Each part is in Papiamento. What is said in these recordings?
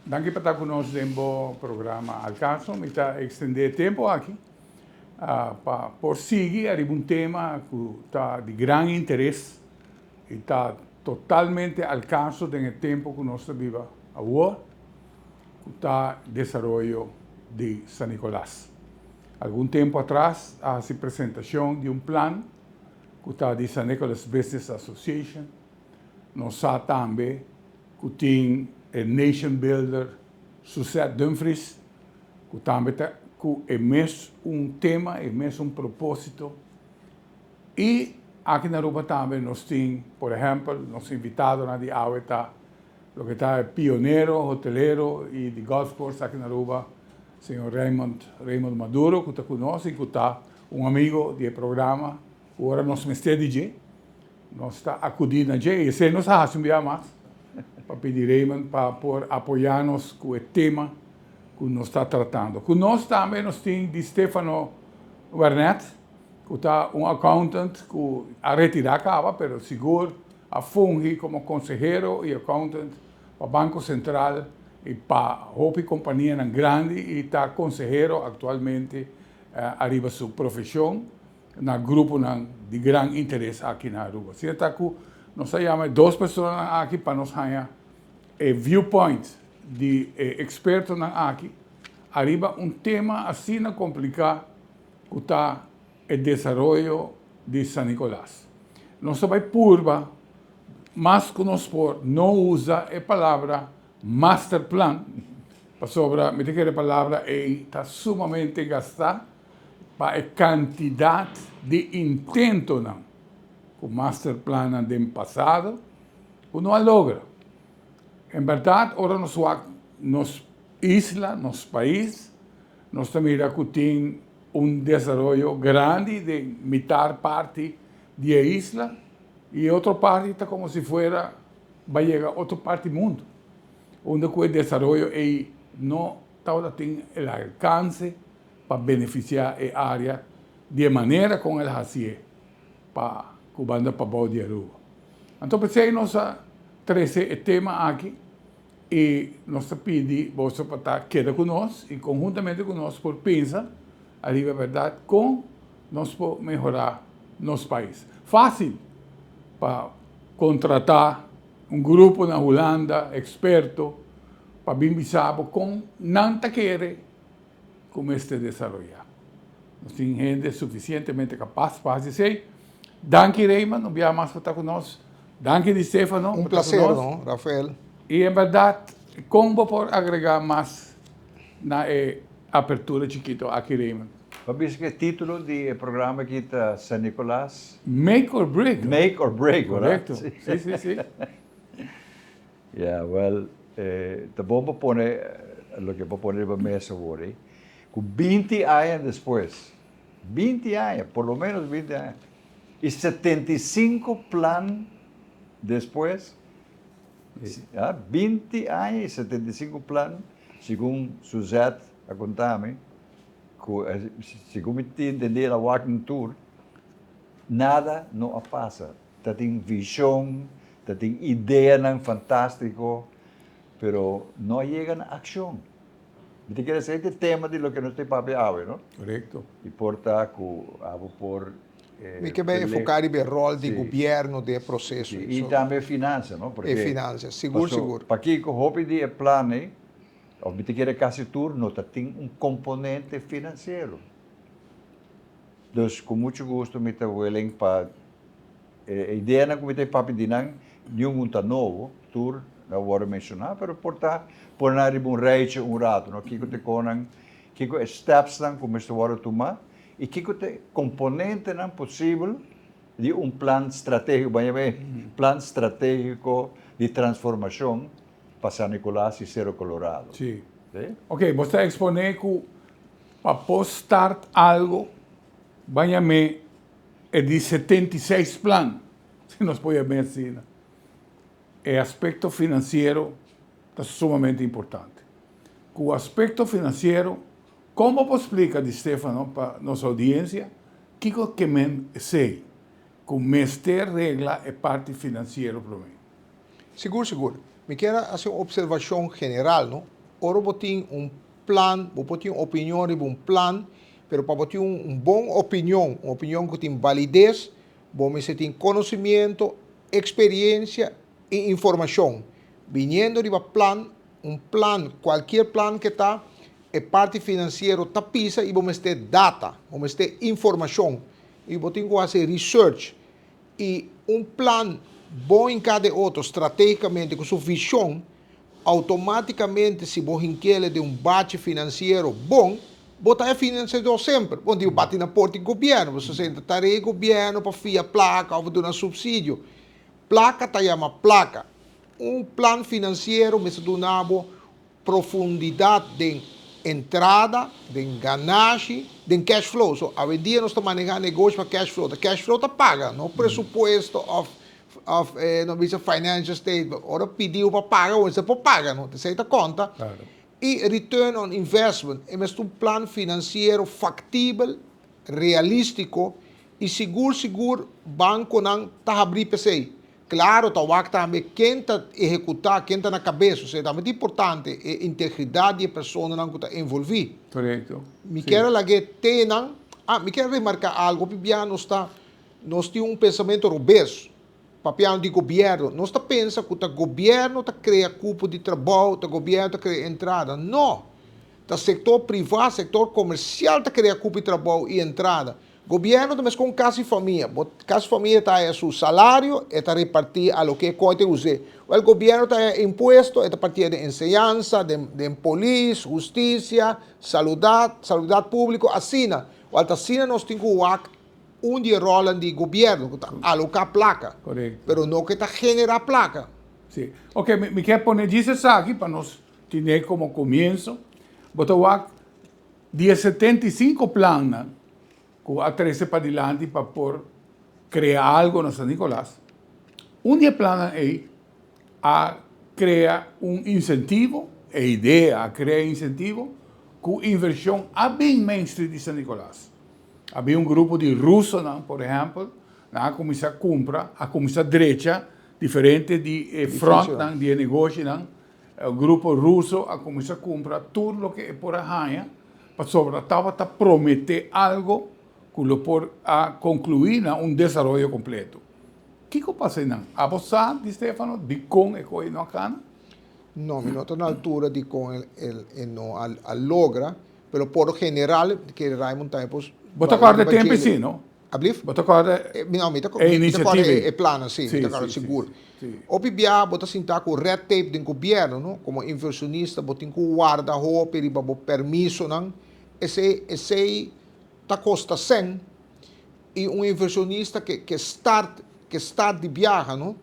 Danki pa ta ku nos den bo programa Al Caso. Mi ta ekstendé e tempu aki pa por sigui ariba un tema ku ta di gran interes i ta totalmente al caso den e tempu ku nos ta biba awor, ku ta desaroyo di San Nicolas. Algun tempu atras a hasi presentashon di un plan ku ta di San Nicolas Business Association. Nos sa tambe ku tin e nation builder Suzette Dumfries ku tambe ta ku e mes un tema, e mes un propósito. I aki na Aruba tambe nos tin, por ehèmpel, nos invitadonan di awe ta loke ta e pionero hotelero i di golf course aki na Aruba, señor Raymond Raymond Maduro ku ta ku nos i ku ta un amigo di e programa ku ora nos mester di dje nos ta akudí na dje i esei nos a hasi un bia mas pa pidi Raymond pa por apoyá nos ku e tema ku nos ta tratando. Ku nos tambe nos tin di Stefano Wernet ku ta un accountant ku a retirá kaba pero sigur a fungi komo konsehero i accountant pa Banko Sentral i pa hopi kompanianan grandi i ta konsehero aktualmente ariba su profeshon na gruponan di gran interes aki na Aruba. Asina ta ku nos a yama e dos personanan aki pa nos haña e viewpoint di e ekspertonan aki ariba un tema asina kompliká ku ta e desaroyo di San Nicolas. Nos ta bai purba mas ku nos por no usa e palabra masterplan pasobra mi ta kere e palabra ei ta sumamente gastá pa e kantidat di intentonan ku masterplannan den pasado ku no a logra. En bèrdat ora nos wak nos isla, nos pais, nos ta mira ku tin un desaroyo grandi den mitar parti di e isla i e otro parti ta komo si fuera bai yega otro parti mundu unda ku e desaroyo ei no tabata tin el alkanse pa benefisiá e área di e manera kon el hasié pa ku banda pabou di Aruba. Anto p'esei nos a trese e tema aki i nos ta pidi boso pa ta keda ku nos i konhuntamente ku nos por pensa ariba e bèrdat kon nos por mehorá nos pais. Fásil pa kontratá un grupo na Hulanda eksperto pa bin bisa bo kon nan ta kere ku mester desaroyá. Nos tin hende sufisientemente kapas pa hasi esei. Danki Raymond, un biaha mas pa ta ku nos. Danki Di Stefano Un pa ta ku placer, nos. no, Rafael. I en bèrdat, kon bo por agregá mas na e apertura chikito aki, Raymond? Bo bisa ku e título di e programa aki ta San Nicolas? Make or break. Make or break, wèrdat? Korekto. Sí, sí, sí. Ya, wèl, ta bon pa pone loke bo pone riba mesa awor ei, ku 20 aña despues, 20 aña, por lo ménos 20 aña, i 75 plan despues, ya, 20 aña i 75 plan, segun Suzette a konta mi, ku segun mi tin entendí el a wak nan tur, nada no a pasa. Ta tin vision, ta tin ideanan fantastico, pero no a yega na accion. Mi ta kere esey ta e tema di loke nos ta papia awe, no? Correcto. Y por ta cu abo por. Mi ke bay enfoca riba e rol di gobierno den e proceso. Si, y tambe e finansa, no? E finansa, sigur, sigur. Pakico hopi di e plan ey, of mi ta kere casi tur, no ta tin un componente financiero. Dus cu mucho gusto mi ta willing pa e ideanan cu mi ta papia di nan, niun ta nobo, tur a worde menciona, pero por ta pone nan riba un rijtje un rato, no? Kico ta e conan, kico e stepsnan cu mester worde tuma y kico ta e componentenan posibel di un plan strategico, ban yama e plan strategico di transformacion pa San Nicolas y Cerro Colorado. Si. Ok, bo ta expone cu Pa por start algo, ban yam'é e di 76 plan, si nos por yam'é asina. E aspecto financiero ta sumamente importante. Cu aspecto financiero, con bo por splica di Stefano pa nos audiencia kico ke men esey cu mester regla e parti financiero prome? Sigur, sigur. Mi kier a haci un observacion general, no? Ora bo tin un plan, bo por tin un opinion riba un plan, pero pa bo tin un bon opinion, un opinion ku tin balides, bo mester tin konosimiento, eksperiencia i informashon. Biniendo riba plan, un plan, kualkier plan ke ta, e parti finansiero ta pisa i bo mester data, bo mester informashon i bo tin ku hasi research. I un plan bon hinká den otro stratégikamente ku su vishon, outomátikamente si bo hink'el den un bachi finansiero bon, bo ta e finansiadó semper. Bo no tin ku bati na porta di gobièrnu, bo sosenta tarea di gobièrnu pa fia plaka òf duna supsidio. Plaka ta yama plaka. Un plan finansiero mester duna bo profundidat den entrada, den ganashi, den cash flow. So, awendia nos ta maneha negoshi pa cash flow. Ta cash flow ta paga, no presupuesto of of no bisa financial statement. Ora pidiu pa paga, bo mester por paga, no? Esei ta konta. I return on investment, e mester un plan finansiero faktibel, realístiko i sigur sigur bankonan ta habrí p'esei. Klaro ta wak tambe ken ta ehekutá, ken ta na kabes, osea tambe ta importante e integridat di e personanan ku ta envolví. Korekto. Mi kier a lag'é te nan. Ah, mi kier remarká algu, hopi bia nos ta, nos tin un pensamentu robes, papiando di gobièrnu. Nos ta pensa ku ta gobièrnu ta krea kupo di trabou, ta gobièrnu ta krea entrada. No! Ta sektor privá, sektor komersial ta krea kupo di trabou i entrada. Gobierno ta meskon kas i famia. Bo kas i famia ta haya su salario, e ta repartí a loke e kon e ta us'é. Wèl, gobierno ta haya impuesto, e ta partié den enseñansa, den den polis, hustisia, saludat, saludat públiko, asina. Wèl, ta asina nos tin ku wak un di e ròlnan di gobierno, ku ta aloká plaka, pero no ku e ta generá plaka. Sí. Oke, mi mi ke pone djis esaki pa nos tine komo komienso. Bo ta wak Di e 75 plannan ku a trese padilanti pa por krea algo na San Nicolas, un di e plannan ei a krea un insentivo, e idea a krea insentivo ku invershon a bin Main Street di San Nicolas. A bin un grupo di rusonan, por ehèmpel, nan a kuminsá kumpra, a kuminsá drecha diferente di e frontnan di e negoshinan. E grupo ruso a kuminsá kumpra tur loke e por a haña pasobra tabata prometé algo ku lo por a konkluí na un desaroyo kompleto. Kiko pasa einan? Abo sa, Di Stefano, dikon e koe no a kana? No, mi no ta na altura dikon e no a logra, pero por lo general, kere Raymond tambe por. Bo ta kòrda e tempu esei, no? Ablief? Bo ta kòrda e No, mi ta e inisiativa ei? E plannan, si, mi ta kòrda sigur. Hopi biaha bo ta sinta ku red tape den gobièrnu, no? Komo invershonista bo tin ku warda hopi riba bo permisonan. Esei esei ta kosta sèn i un invershonista ke ke start ke start di biaha, no?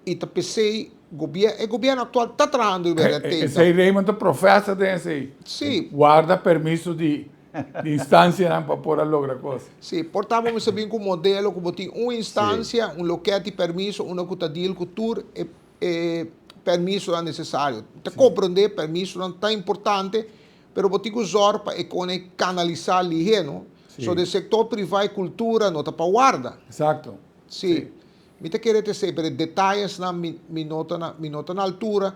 I ta p'esei gobièrnu e gobièrnu aktual ta trahando riba e red tape. Esei Raymond ta profèsa den esei. Si. Warda permiso di di instansianan pa por a logra kos. Si, por ta bo mester bin ku un modelo ku bo tin un instansia, un lokèt di permiso unda ku ta deal ku tur e e permisonan nesesario. Ta komprondé permisonan ta importante, pero bo tin ku zòrg pa e kone kanalisá lihé, no? So den sektor privá e kultura no ta pa warda. Eksakto. Si. Mi ta kere ta esei, pero e detayesnan mi mi no ta na mi no ta na altura.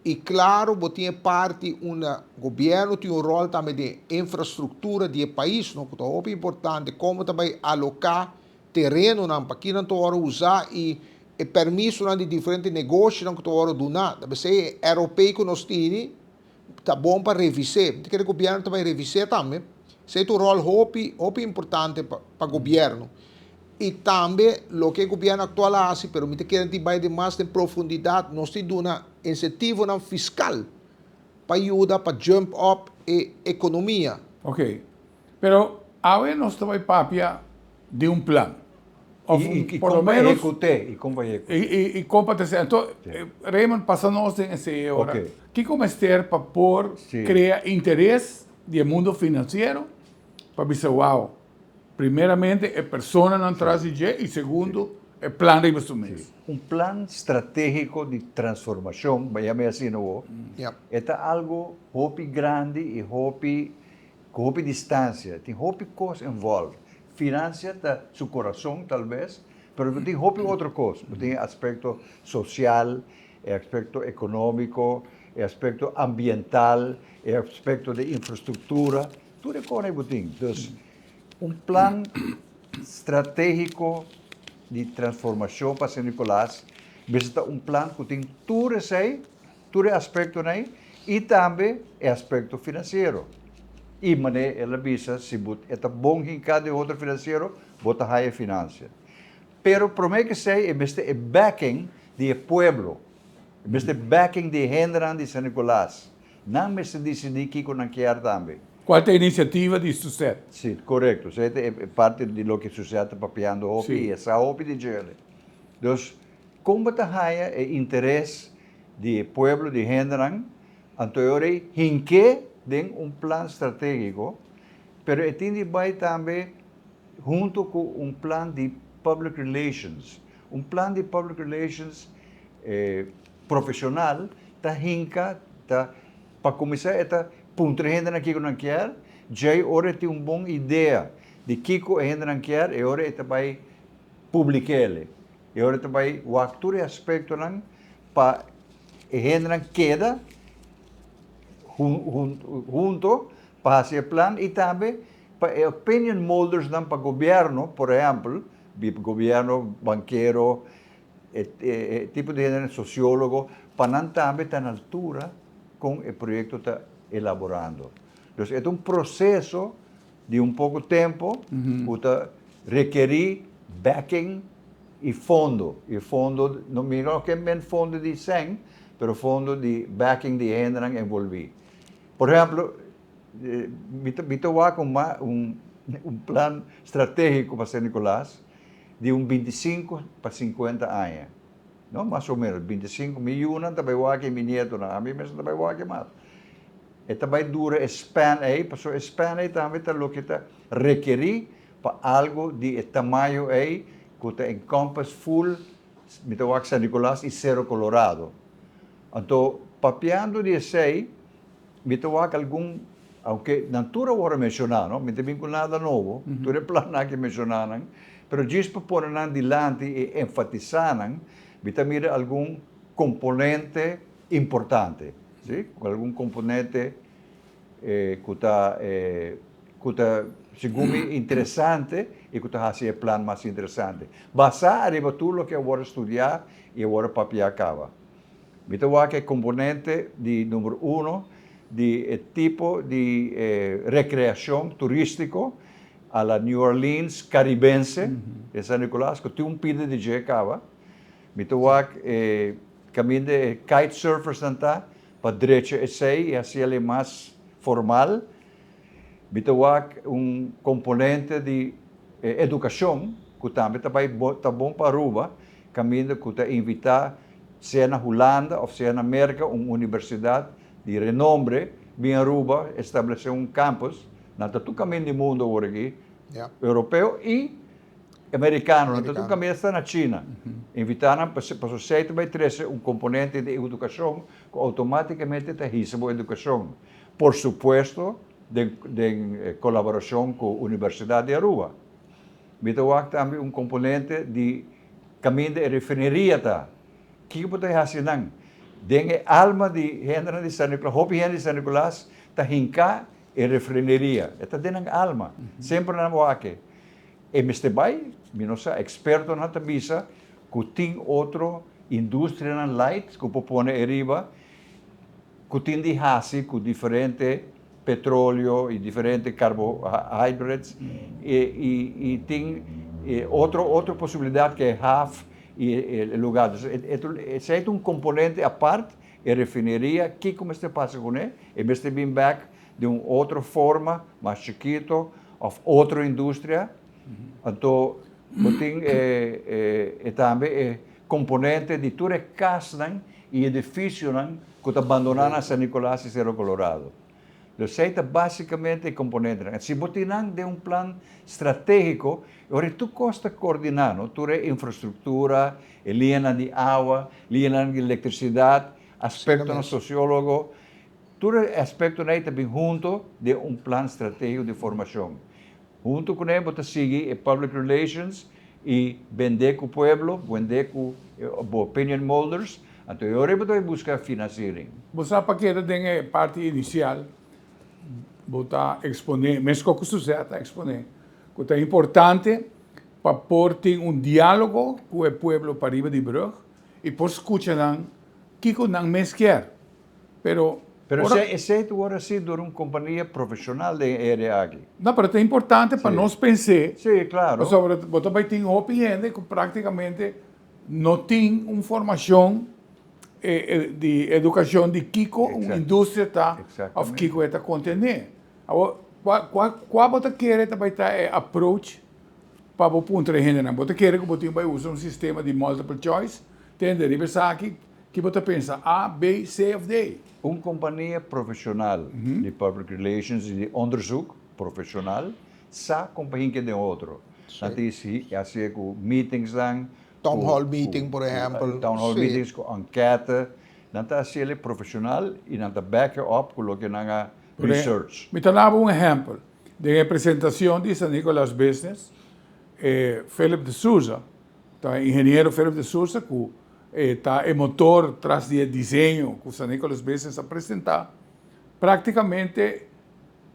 I klaro bo tin e parti unda gobièrnu tin un ròl tambe den infrastruktura di e pais, no, ku ta hopi importante, kon bo ta bai aloká terenonan, pa kinan ta wòrdu usá i e permisonan di diferente negoshinan ku ta wòrdu duná. Ta p'esei e ROP ku nos tini ta bon pa revis'é. Mi ta kere gobièrnu ta bai revis'é tambe. Esei ta un ròl hopi, hopi importante pa pa gobièrnu. I tambe loke e gobièrnu aktual a hasi, pero mi ta kere tin bai den mas den profundidat, nos tin duna insentivonan fiskal pa yuda pa jump up e ekonomia. Ok, pero awe nos ta bai papia di un plan. Of I, i por lo kon pa menos ehekut'é, i kon pa ehekut'é. I, i kon pa trese. Anto, Raymond, pasa nos den esei ora. Ok. Kiko mester pa por krea interes di e mundo finansiero pa bisa wow, Primeramente e personanan tras di dje i segundo e plan riba su mes. Un plan strategico di transformacion, bo yama e asina awo, e ta algo hopi grandi y hopi cu hopi distancia, tin hopi cos involved. Financia ta su corazon tal bes, pero bo tin hopi otro cos, bo tin e aspecto social, e aspecto economico, E aspecto ambiental, e aspecto di infrastructura, tur e cos bo tin. Dus, un plan strategico di transformacion pa San Nicolas, ta un plan cu tin tur esey, tur aspecto ey, y tambe e aspecto financiero. Y manera el a bisa, si ta bon hinca den otro financiero, bo ta haya financia. Pero prome cu esey, e mester e backing di pueblo, mester backing di hende di San Nicolas. Nan mester dicidi kico nan kier tambe. Cua ta e iniciativa di SUSET? Si, corecto. Esey ta parti di loke SUSET ta papiando hopi y esey hopi di dje. Dus, con ta haya e interes di pueblo, di hende, anto hink'e den un plan strategico, pero e tin di bay tambe hunto cu un plan di public relations. Un plan di public relations profesional ta hinca, ta pa cuminsa ta puntra hende kico nan kier, ya ora tin un bon idea di kico hende nan kier y ora ta bay public'e. Y ora ta bay wak tur aspecto nan pa hende nan keda hunto pa haci plan y tambe pa opinion molders nan pa gobierno, por ehempel, gobierno, bankero, e tipo di hende, sociologo, pa nan tambe ta na altura con e proyecto ta elaborando. Entonces, e ta un proceso di un poco tempo cu ta rekeri backing y fondo. Y fondo, no mi no kiermen fondo di cen, pero fondo di backing di hende envolvi. Por ehempel, mi ta un plan strategico pa San Nicolas di un 25 pa 50 aña. No, mas o menos, 25 miyon tambe wak mi nieto na, ami mes tambe wak mas. E tambe dura span ey, paso span ey tambe ta loke ta rekeri pa algo di tamaño ey cu ta encompass full mi ta wak San Nicolas y Cerro Colorado. Anto, papiando di esey, mi ta wak algun, aunke nan tur a wordo menciona, no? Mi n' ta bin cu nada nobo, tur e plan aki menciona nan, pero djis pa pone nan dilanti y enfatisa nan, mi ta mira algun componente importante, si? Algun componente cu ta, segun mi, interesante y cu ta haci e plan mas interesante. Basa ariba tur loke a wordo studia y a wordo papia caba. Mi ta wak e componente di number 1 di tipo di recreacion turistico a la New Orleans caribense di San Nicolas, cu tin un pida di dje caba. Mi ta wak caminda di kite surfers nan ta, pa drecha esey y haci mas formal. Mi ta wak un componente di educacion, cu tambe ta bon pa Aruba, caminda cu ta invita sea na Hulanda of sea na America un universidad di renombre, bin Aruba, establece un campus, nan ta tur caminda di mundo awor aki, europeo y americano, nan ta tur caminda hasta na China. Invita nan pa esey bay trece un componente di educacion cu automaticamente ta hisa bo educacion. Por supuesto, den colaboracion cu Universidad di Aruba. Mi ta wak tambe un componente di caminda di refineria ta. Kico bo ta haci nan? Den e alma di hende di San Nicolas, hopi hende di San Nicolas ta hinca e refineria. E ta den alma. Semper nan wak e. E mester bay, mi no sa, experto nan ta bisa, cu tin otro industria nan light cu por pone ariba, cu tin di haci cu diferente petroleo y diferente carbohydrates y tin otro posibilidad cu e haf y e lugar. Esey ta un componente apart, e refineria, kico mester pasa cu ne? E mester bin back di un otro forma, mas chikito, of otro industria. Anto, tin tambe e componente di tur e casnan y edificionan cu ta abandona na San Nicolas y Cerro Colorado. Esey ta basicamente e componente. Si bo tin den un plan strategico, ora tur cos ta coordina, no? Tur e infrastructura, e liña di awa, liña di electricidad, aspecto sociologo, tur aspecto ey ta bin hunto den un plan strategico di formacion. Hunto cu ne, bo ta sigui e public relations y bende cu pueblo, bende cu opinion molders. Anto e ora bo ta bai buska financiering. Bo sa pa keda den e parti inicial bo ta expone, mesco cu Suzette ta expone, cu ta importante pa por tin un dialogo cu e pueblo pariba di brug y por scucha nan kico nan mes kier. Pero Pero ora. Esey ta worde haci door un compania profesional den e area aki. No, pero ta importante pa nos pens'é. Sí, claro. Pasobra bo ta bay tin hopi hende cu practicamente no tin un formacion di educacion di kico un industria ta of kico e ta contene. Awor, cua, cua, cua bo ta kere ta bay ta e approach pa bo puntra e hendenan? Bo ta kere cu bo tin bay usa un sistema di multiple choice? Tende riba esaki, ki bo ta pensa, A, B, C of D? Un compania profesional di public relations y di onderzoek profesional sa con pa hinca den otro. Nan ta haci cu meetingsnan, Town hall meeting, por ehempel. Town hall meetings cu enquete. Nan ta haci el profesional y nan ta back it up cu loke nan a research. Mi ta daba un ehempel. Den e presentacion di San Nicolas Business, e Philip de Souza, ta ingeniero Philip de Souza cu ta e motor tras di e diseño cu San Nicolas Business a presenta, practicamente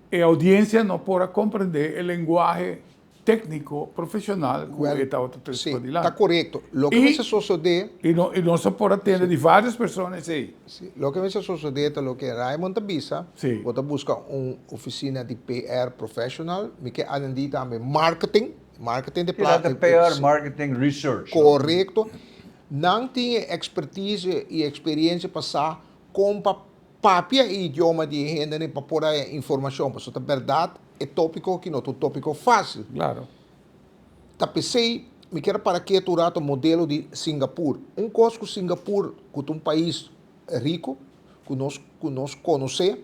e audiencia no por a comprende e lenguahe tecnico profesional cu e tabata trece Si, padilanti. ta corecto. Loke Y mester sosode. Y no y nos a por a tende di varios persona esey. Si, loke mester sosode ta loke Raymond ta bisa, bo ta busca un oficina di PR professional, mi ke añadi tambe marketing, marketing di Ki nan ta PR, marketing, research, no? Corecto. Nan tin e expertise y experiencia pa sa con pa Papia e idioma di e hendenan pa por haya informacion, pasobra ta berdad e topico aki no ta un topico facil. Claro. Ta pesey mi kier a para ketu un rato modelo di Singapur. Un cos cu Singapur, cu ta un pais rico, cu nos cu nos conoce,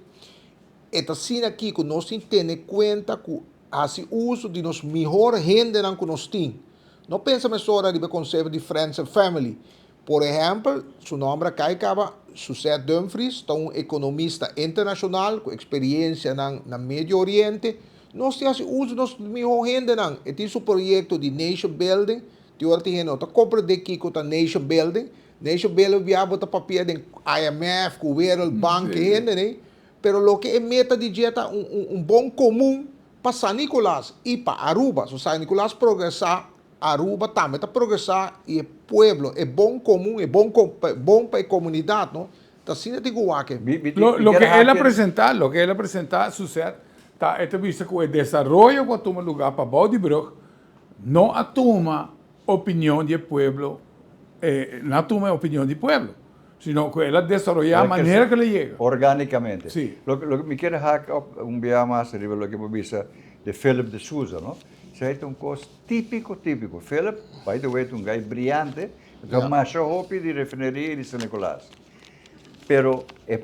e ta asina aki cu nos tin tene cuenta cu haci uso di nos mihor hendenan cu nos tin. No pensa mesora riba e concepto di friends and family. Por ehèmpel, su nòmber a kai kaba, Suzette Dumfries ta un ekonomista internashonal ku eksperiensianan na Medio Oriente. Nos tin hasi uso di nos mihó hendenan. E tin su proyekto di nation building. Tin ora tin hende no ta komprendé kiko ta nation building. Nation building bia bo ta papia den IMF ku Wereld Bank e hendenan. Pero loke e meta di dje ta un un bon komun pa San Nicolas i pa Aruba. So San Nicolas progresá Aruba tambe ta progresá i e pueblo, e bon komun, e bon bon pa e komunidat, no? Ta asina tin ku wak e. Lo loke el a presentá, loke el a presentá, Suzette, ta e ta bisa ku e desaroyo ku a tuma lugá pa bou di brug no a tuma opinion di e pueblo, no a tuma e opinion di pueblo, sino ku el a desaroyá manera ku el a yega. Orgánikamente. Sí. Loke loke mi kier hak op un bia mas riba loke bo bisa di Philip de Souza, no? Esei ta un kos Típico, típico. Philip, by the way, ta un guy briante, e ta masha hopi di refineria i di San Nicolas. Pero e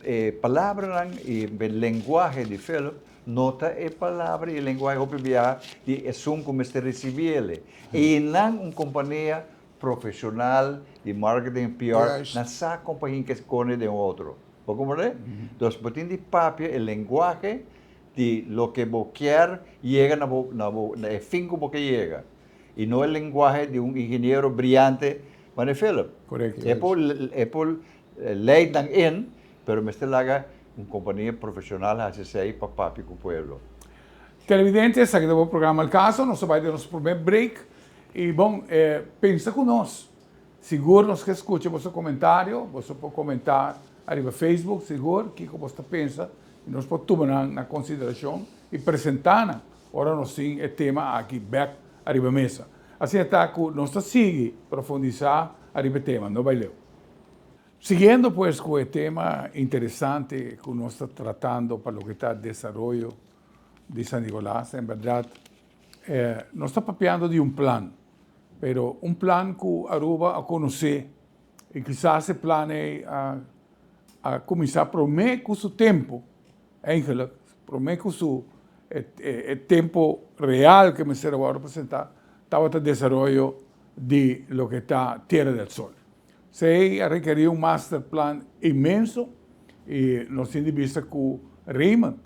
e palabranan i e lenguahe di Philip no ta e palabra i e lenguahe hopi biaha di esun ku mester risibi ele. Einan un kompania profesional di marketing, PR, nan sa kon pa hinka e kone den otro. Bo komprende? Dus bo tin di papia e lenguahe di loke bo kier yega na bo na bo na e fin ku bo ke yega i no e lenguahe di un ingeniero briante manera Philip. Korekto. E por e por leid nan in pero mester laga un kompania profeshonal hasi esei pa papia ku pueblo. Televidente, esaki ta bo programa Al Caso. Nos ta bai den nos prome break i bon pensa ku nos. Sigur nos ke skucha boso komentario, boso por komentá ariba Facebook sigur kiko boso ta pensa i nos por tuma nan na konsiderashon i presentá nan ora nos tin e tema aki bèk ariba mesa. Asina ta ku nos ta sigui profundisá ariba e tema. No bai leu. Siguiendo pues ku e tema interesante ku nos ta tratando pa loke ta desaroyo di San Nicolas, en bèrdat nos ta papiando di un plan. Pero un plan cu Aruba a conoce y kisas e plan ey a a cuminsa prome cu su tempo, eigenlijk prome cu su e tempo real cu mester a worde presenta tabata desaroyo di loke ta Tierra del Sol. Esey a rekeri un master plan inmenso y nos tin di bista cu Raymond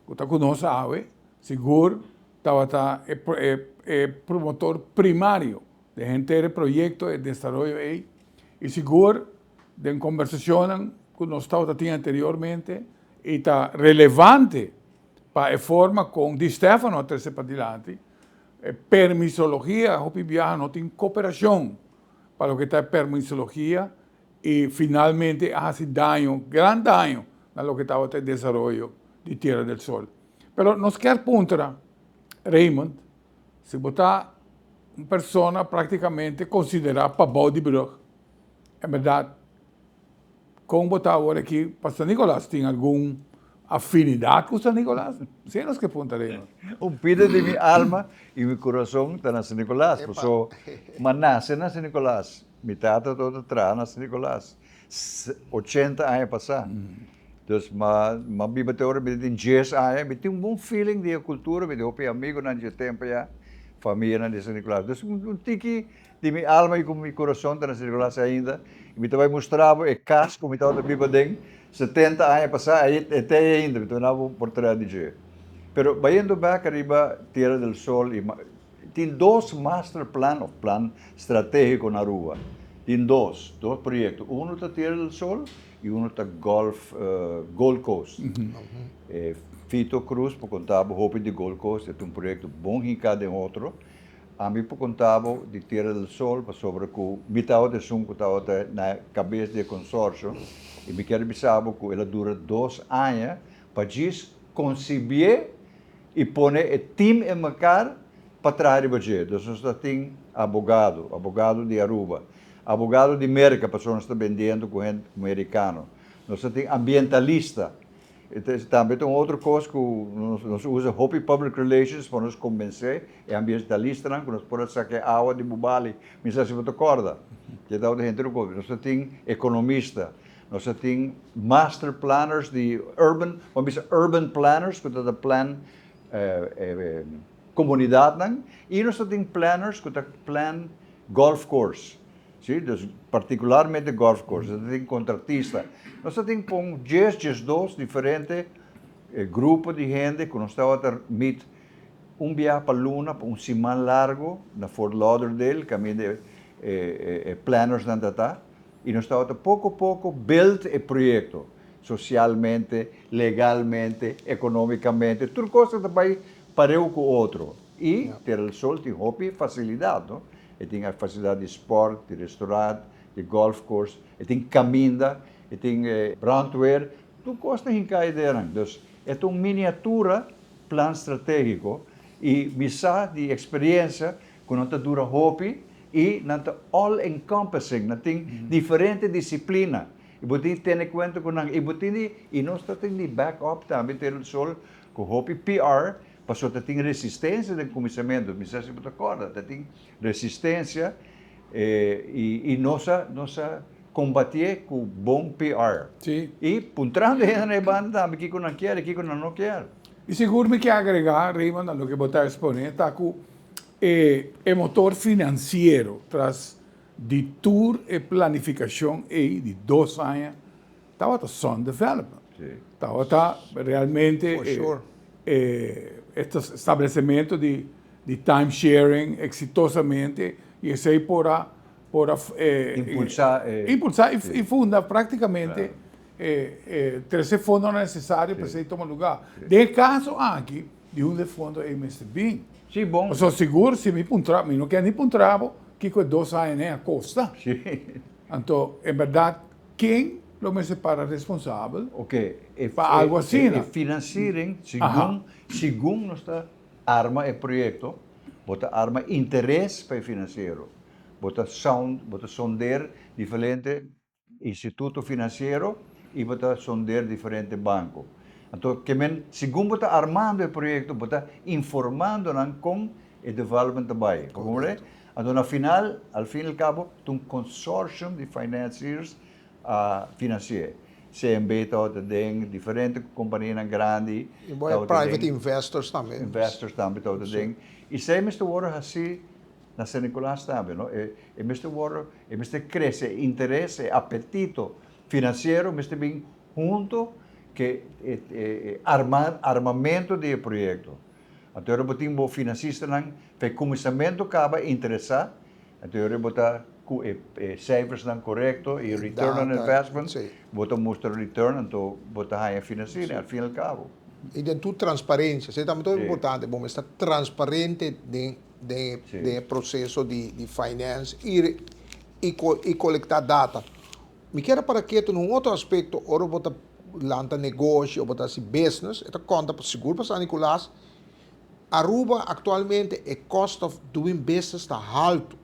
cu ta cu nos awe sigur Tabata e promotor primario den henter e proyecto, e desaroyo ey, y sigur Den kombersashonnan ku nos tabata tin anteriormente i ta relevante pa e forma kon Di Stefano a trese padilanti, e permisologia hopi biaha no tin koperashon pa loke ta e permisologia i finalmente a hasi daño, gran daño na loke tabata e desaroyo di Tierra del Sol. Pero nos kier puntra Raymond si bo ta un persona praktikamente konsiderá pabou di brug. En berdad, con bo ta awor aki pa San Nicolas? Tin algun afinidad cu San Nicolas? Si nos ke punta Raymond. Un pida di mi alma y mi corazon ta na San Nicolas, paso m'a nace na San Nicolas, mi tata tabata traha na San Nicolas ochenta aña pasa, dus m'a biba te ora mi tin dies aña, mi tin un bon feeling di e cultura, mi tin hopi amigonan dje tempo ya, famianan di San Nicolas, dus un tiki Di mi alma i ku mi kurason ta na San Nicolas ainda, i mi ta bai mustra bo e kas ku mi tabata biba den 70 aña pasá, ei e ta ei ainda, mi ta duna bo un portret di dje. Pero bayendo bek ariba Tierra del Sol i tin dos master plan of plan stratégiko na Aruba, tin dos, dos proyekto, unu ta Tierra del Sol i unu ta Golf Gold Coast. E Fito Cruz por konta bo hopi di Gold Coast, e ta un proyekto bon hinká den otro. Ami por conta bo di Tierra del Sol pasobra cu mi tabata esun cu tabata na cabes di e consorcio y mi kier bisa bo cu el a dura dos aña pa djis concibié y pone e team en mekaar pa traha riba dje. Dus nos ta tin abogado, abogado di Aruba, abogado di Merca pasobra nos ta bendiendo cu hende mericano, nos ta tin ambientalista. Tambe ta un otro kos ku nos usa hopi public relations pa nos kombensé e ambientalistanan ku nos por a saka e awa di Bubali. Mi sa si bo ta kòrda. Ke tabata henter un kos. Nos ta tin ekonomista, nos ta tin master planners di urban, bo a bisa urban planners ku ta ta plan e komunidatnan i nos ta tin planners ku ta plan golf course. Sí, dus partikularmente golf course. Nos ta tin kontratista. Nos ta tin pon djes, djesdos diferente grupo di hende ku nos tabata meet un biaha pa luna pa un siman largu na Fort Lauderdale kaminda e plannersnan ta ta i nos tabata poko poko build e proyekto sosialmente, legalmente, ekonomikamente, tur kos ta bai pareu ku otro i Tierra del Sol tin hopi fasilidat no. E tin e fasilidat di sport, di restaurant, di golf course, e tin kaminda, e tin brandweer, tur kos ta hinká ei denan. Dus e ta un miniatura plan stratégiko i mi sa di eksperiencia ku nan ta dura hopi i nan ta all encompassing, nan tin diferente disiplina i bo tin tene kuenta ku nan i bo tin di i nos ta tin di back up tambe Tierra del Sol ku hopi PR Pasobra ta tin resistencia den cuminsamentu, mi sa si bo ta corda, ta tin resistencia y nos a nos a combatié cu bon PR. Sí. Y puntrando hende na e banda tambe kico nan kier y kico nan no kier. Y sigur mi ke agrega, Raymond, na loke bo ta expone, ta cu e e motor financiero tras di tur e planificacion ey di dos aña Tabata Sun Development. Tabata realmente e establecimento di time sharing exitosamente y esey por a por a impulsa impulsa y funda practicamente trece fondonan necesario pa esey tuma lugar. Den e caso aki di unda e fondo ey mester bin. Sí, bon. Pasobra sigur si mi puntra, mi no kier ni puntra bo kico e dos añanan a costa. Anto en berdad Ken lo mester para responsabel pa algo asina? E financiering, segun, segun nos ta arma e proyecto, bo ta arma interes pa e financiero. Bo ta sound, bo ta sonder diferente instituto financiero y bo ta sonder diferente banco. Anto, ke men, segun bo ta armando e proyecto, bo ta informando nan con e development ta bai. Bo comprende? Anto na final, al fin y al cabo, ta un consortium di financiers a financi'é. CMB tabata den, diferente companianan grandi Y bo e private investors tambe. Investors tambe tabata den. Y esei mester worde haci na San Nicolas tambe, no? E e mester worde, e mester crece e interes, e apetito financiero mester bin hunto ke e e arma armamento di e proyecto. Anto ora bo tin bo finansistanan pa e kuminsamentu kaba interesá, anto ora bo ta. Ku e e cijfersnan korekto i return on Data, investment, sí. bo ta mustra return anto bo ta haña financiering al fin y al cabo. I den tur transparencia, esei tambe ta Sí. importante, bo mester ta transparente den den Sí. den e proceso di di finance i i i colecta data. Mi kier a para ketu na un otro aspecto, ora bo ta lanta negoshi o bo ta haci business, e ta conta sigur pa San Nicolas, Aruba actualmente e cost of doing business ta halto.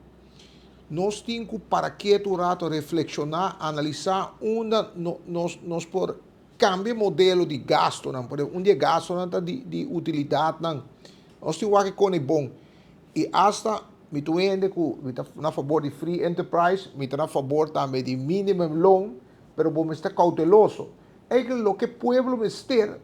Nos tin cu para ketu un rato reflexiona, analisa unda nos nos por cambia e modelo di gastonan. Por ehempel, un di e gastonan ta di di utilidadnan. Nos tin wak e con e bon. Y hasta mi ta un hende cu mi ta na fabor di free enterprise, mi ta na fabor tambe di minimum loon, pero bo mester cauteloso. Eigenlijk loke pueblo mester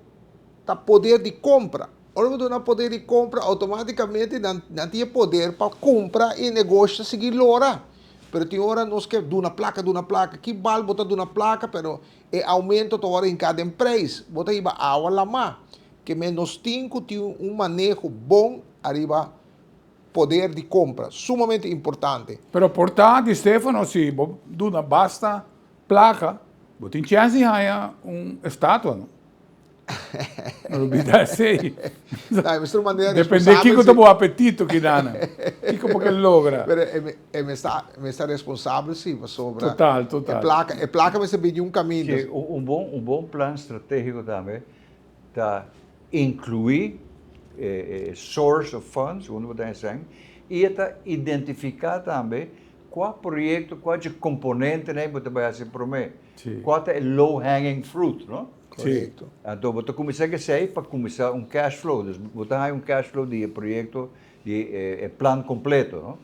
ta poder di compra. Ora bo duna poder di compra, automaticamente nan nan tin e poder pa cumpra y e negoshi ta sigui lora. Pero tin ora nos ke duna placa, duna placa. Ki bal bo ta duna placa, pero e aumento ta ora hinca den prijs. Bo ta hiba awa lama. Ke men nos tin cu tin un maneho bon ariba poder di compra. Sumamente importante. Pero por ta di Stefano si bo duna basta placa, bo tin chance di haya un estatua no. No lubida esei. No, mester un manera Depende responsabel kiko ta si. bo apetito kidana. Kiko bo ke logra. Pero e e mester mester responsabel si pasobra Total, total. e placa e placa mester bini un caminda. Si, un un bon un bon plan strategico tambe ta inclui e e source of funds, unda bo ta heseng, y e ta identifica tambe cua proyecto, cua dje componentenan bo ta bay haci prome. Si. Cua ta e low hanging fruit, no? Korekto. Anto bo ta kuminsá ku esei pa kuminsá un cash flow. Dus bo ta haña un cash flow di e proyekto, di e plan kompleto, no?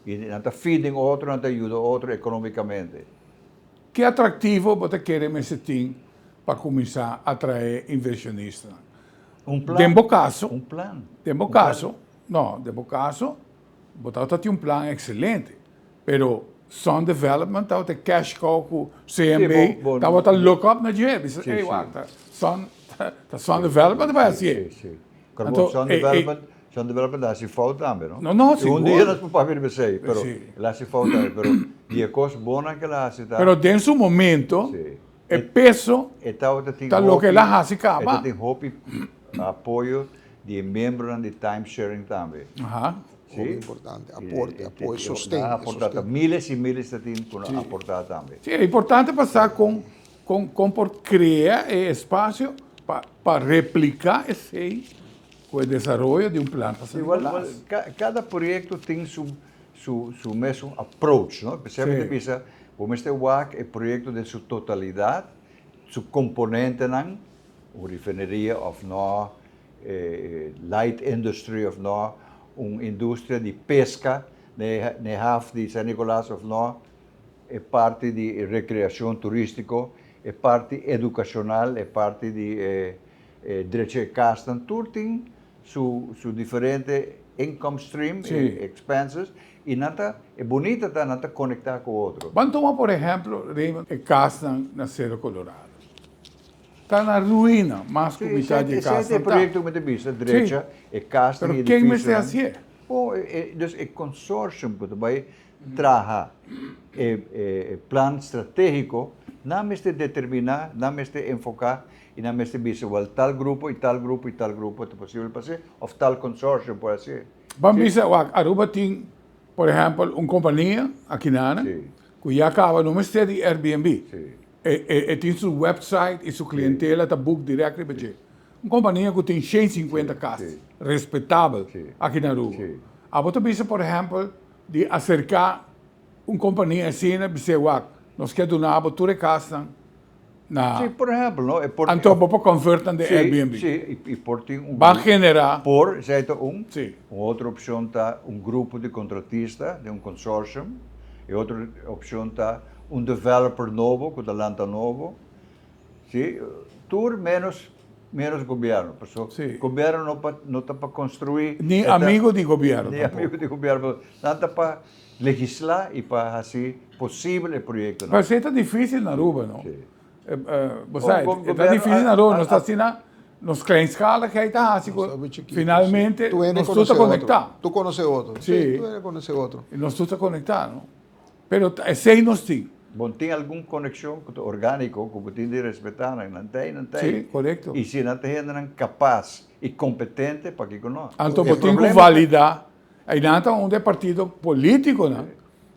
I nan ta feeding otro, nan ta yuda otro ekonomikamente. Ki atraktivo bo ta kere mester tin pa kuminsá atraé invershonistanan? Un plan. Den bo kaso, Un plan. Den bo kaso, no, den bo kaso, bo tabata tin un plan ekselente. Pero Sun Development tabata e cash cow cu CMB tabata look up na dje. Bisa, ey wak, ta Sun, ta Sun Development ta bay hacié. Si, si. Anto, Sun Development, Sun Development a haci fout tambe, no? No, no, sigur. Un dia nos por papia riba esey, pero el a haci fout tambe. Pero di e cos bonnan cu el a haci ta. Pero den su momento, e peso ta loke el a haci caba. E tabatin hopi apoyo di e miembronan di time sharing tambe. Aha. Sí. Hopi importante. Aporte, apoyo, sosten. Nan a aportá ta miles i miles ta tin ku nan aportá tambe. Sí, e importante pa sa kon kon kon por krea e espasio pa pa repliká esei ku e desaroyo di un plan pa San Nicolas. Kada proyekto tin su su su mesun approach, no? P'esei mi ta bisa bo mester wak e proyekto den su totalidat, su komponentenan, un refineria òf no, light industry of no, un industria di pesca na e haf di San Nicolas of no, e parti di recreacion turistico, e parti educacional, e parti di e drecha e casnan, tur tin su su diferente income stream, expenses, y nan ta, e bunita ta nan ta conecta cu otro. Ban tuma por ehemplo, Raymond, e casnan na Cerro Colorado. Ta na ruina mas ku mitad di e kasnan ta. Esei ta e proyekto ku mi ta bisa, drecha e kasnan i Pero ken edifisionan. mester hasié? Bon, dus e consortium ku ta bai traha e plan stratégiko, nan mester determiná, nan mester enfoká i nan mester bisa, wèl tal grupo i tal grupo i tal grupo ta posibel pa hasié òf tal consortium por hasié. Ban bisa, wak, Aruba tin, por ehèmpel, un kompania akinana ku ya kaba no mester di Airbnb. E tin su website y su clientela ta book direct riba dje. Un compania cu tin 150 cas respetabel aki na Aruba. Abo ta bisa por ehempel di acerca un compania asina bis'e wak nos kier duna bo tur e casnan na Sí, por ehempel no e por Anto bo por convert nan den Airbnb. Sí, y por tin un Ban genera. Por, esei ta un. Un otro opcion ta un grupo di contratista den un consortium. E otro opcion ta Un developer nobo cu ta lanta nobo, si, tur menos menos gobierno, paso gobierno no pa no ta pa construi. Ni amigo di gobierno tampoco. Ni amigo di gobierno, nan ta pa legisla y pa haci posibel e proyectonan. Pero esey ta dificil na Aruba, no? Bo sa, e ta dificil na Aruba, nos ta asina, nos kleinschaligheid ta haci cu finalmente nos tur ta conecta. Tu conoce otro. Si. Tu conoce otro. Nos tur ta conecta, no? Pero ta esei nos tin. Bon, tin algun konekshon ku ta orgániko ku bo tin di respetá nan. Nan ta ei, nan ta ei. Sí, korekto. I si nan ta hendenan kapas i kompetente, pakiko no? Anto bo tin ku validá. Einan ta unda e partido polítikonan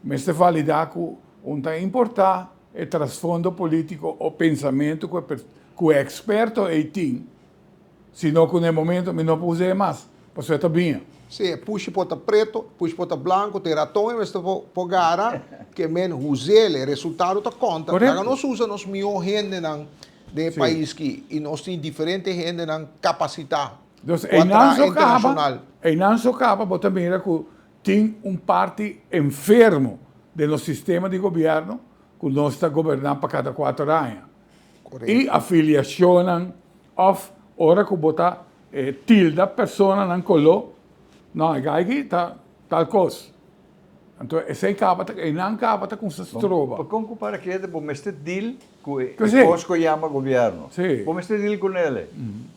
mester validá ku un ta importá e trasfondo polítiko o pensamentu ku e ku e eksperto ei tin. Sino ku na e momento mi no por usa e mas, pasobra e ta biña. Sí, e pushi por ta preto, e pushi por ta blanco, te raton e mester por gara, ke men huz'el, e resultado ta konta. Laga nos usa nos mihó hendenan den e pais ki, i nos tin diferente hendenan kapasitá Dus einan so kaba, einan so kaba bo ta mira ku tin un parti enfermo den nos sistema di gobièrnu ku nos ta goberná pa kada kuater aña. I afiliashonnan òf ora ku bo ta tilda personanan koló, no, e gai aki ta tal kos. Anto esei kaba ta, einan kaba ta kumsa stroba. Pa kon ku para keda bo mester deal ku e kos ku yama gobièrnu. Bo mester deal ku nele.